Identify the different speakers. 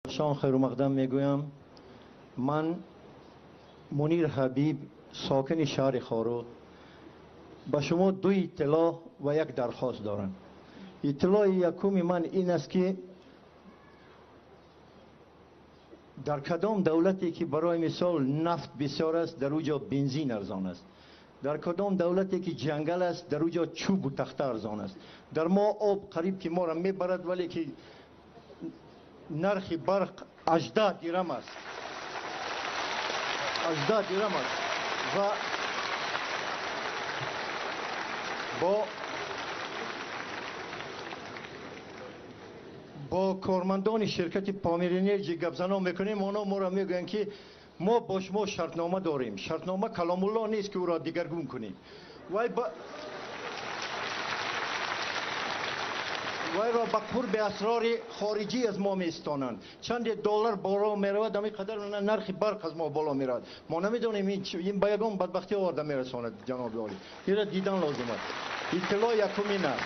Speaker 1: Бадахшон хайрумақдам мегӯям. Ман Мунир Ҳабиб, сокини шаҳри Хоруғ, ба шумо ду иттилоъ ва як дархост дорам. Иттилои якуми ман ин аст, ки дар кадом давлате ки барои мисол нафт бисёр аст, дар он ҷо бензин арзон аст. Дар кадом давлате ки ҷангал аст, дар он ҷо чӯбу тахта арзон аст. Дар мо об қариб ки моро мебарад, вале ки нархи барқ 18 дирам аст. 18 дирам аст. Ва бо кормандони ширкати Помир Энерҷи гапзанон мекунем, онҳо моро мегӯянд, ки мо бо шумо шартнома дорем. Шартнома каломулло нест, ки ӯро дигаргун кунем. Вайро ба қурби асрори хориҷӣ аз мо меистонанд. Чанде доллар боло меравад, ҳамин қадар нархи барқ аз мо боло меравад. Мо намедонем ин ба ягон бадбахтӣ оварда мерасонад, ҷаноби олӣ. Инро дидан лозим аст. Иттилоъ якум ин аст.